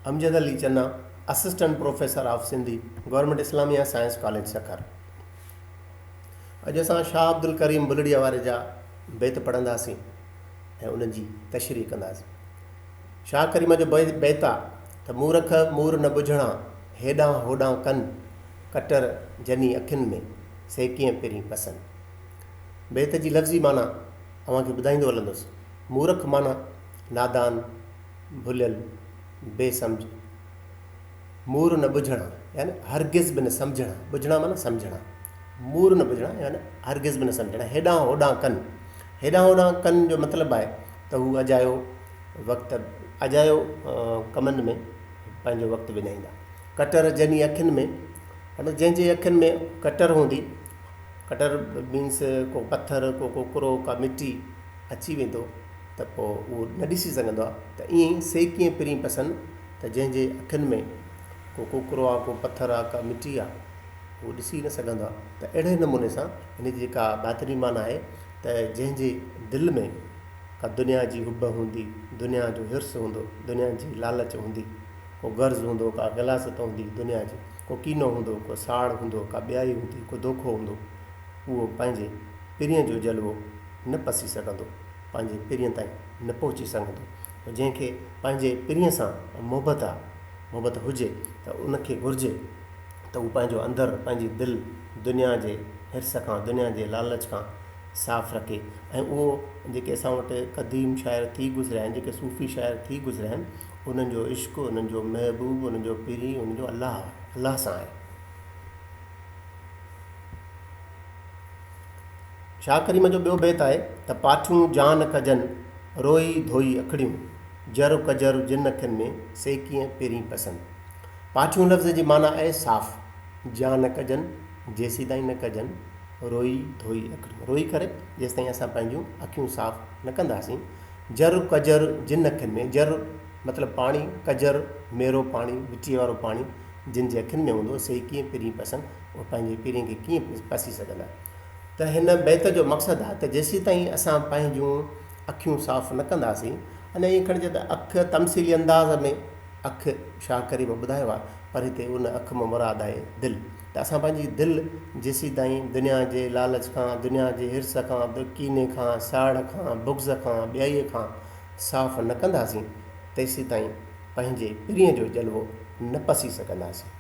Amjad Ali Channa, assistant professor of Sindhi, government Islamia science college Sukkur. اڄ اسان شاهه عبدالڪريم بلڙيء واري جا بيت پڙهنداسين ۽ انهن جي تشريح ڪنداسين. شاهه ڪريم جو بيت آ ته مورک مور نه ٻجهڻا، هيڏانهن هوڏانهن ڪن، ڪٽر جني اکين ۾، سي ڪيئن پرين پسن. بيت جي لفظي معنيٰ اوهان کي ٻڌائيندو هلندس. مورک معنيٰ نادان، ڀليل، بي سمجهه. مور نه ٻجهڻا يعني هرگز به نه سمجهڻا، ٻجهڻا معنيٰ سمجهڻا، مور نه ٻجهڻا يعني هرگز به نه سمجهڻا، هيڏانهن هوڏانهن ڪن، هيڏانهن هوڏانهن ڪن جو مطلب آهي ته هو اجايو وقت اجايو ڪمن ۾ پنهنجو وقت وڃائيندا. ڪٽر جني اکين ۾ مطلب جنهن جي اکين ۾ ڪٽر هوندي، ڪٽر مينس ڪو پٿر، ڪو ڪوڪرو، ڪا مٽي اچي ويندو ته پوء اهو نه ڏسي سگهندو آهي ته ائين ئي سي ڪيئن پرين پسن ته جنهن جي اکين ۾ ڪو ڪوڪرو آ، ڪو پٿر آ، ڪا مٽي آ، اهو ڏسي نه سگهندو آ ته اهڙي نموني سان هن جي جيڪا باطني معنيٰ آهي ته جنهن جي دل ۾ ڪا دنيا جي حب هوندي، دنيا جو حرص هوندو، دنيا جي لالچ هوندي، ڪو غرض هوندو، ڪا غلاظت هوندي دنيا جي، ڪو ڪينو هوندو، ڪو ساڙ هوندو، ڪا ٻيائي هوندي، ڪو دوکو هوندو، اهو پنهنجي پرينء جو جلوو نه پسي سگهندو، پنهنجي پرينء تائين نه پهچي سگهندو. جنهن کي پنهنجي پرينء سان محبت آ، محبت هجي ته ان کي گهرجي ته هو پنهنجو اندر، پنهنجي دل دنيا جي حرص کان، دنيا جي لالچ کان صاف رکي ۽ اهو جيڪي اسان وٽ قديم شاعر ٿي گذريا آهن، جيڪي صوفي شاعر ٿي گذريا آهن، انهن جو عشق، انهن جو محبوب، انهن جو پرين، انهن جو الله آهي، الله سان آهي. شاهه ڪريم جو ٻيو بيت آهي ته پاٺيون جان ڪجن، روئي ڌوئي اکڙيون، جر ڪجر جن اکين ۾، سي ڪيئن پرين پسن. پاٺيون لفظ جي معنيٰ آهي صاف، جان ڪجن، جيسيتائين نه ڪجن، روئي ڌوئي اکڙيون. روئي ڪري جيستائين اسان پنهنجون اکيون صاف نه ڪنداسين. جر ڪجر جن اکين ۾، جر مطلب پاڻي، ڪجر ميرو پاڻي، مٽيء وارو پاڻي، جن جي اکين ۾ هوندو، سي ڪيئن پرين پسن، اهي پنهنجي پرين کي ڪيئن پسي سگهندا. ته هن بيت جو مقصد آهي ته جيسيتائين اسان پنهنجون اکيون صاف نه ڪنداسين، اڃا ائين کڻجي ته اک تمثيلي انداز ۾ اک شاهه ڪريم ٻڌايو آهي پر هتي ان اک مان مراد آهي دل ته اسان پنهنجي دل جيسيتائين دنيا جي لالچ کان، دنيا جي حرص کان، ڪيني کان، ساڙ کان، بغض کان، ٻيائيء کان صاف نه ڪنداسين تيسيتائين پنهنجي پرينء جو جلوو نه پسي سگهنداسين.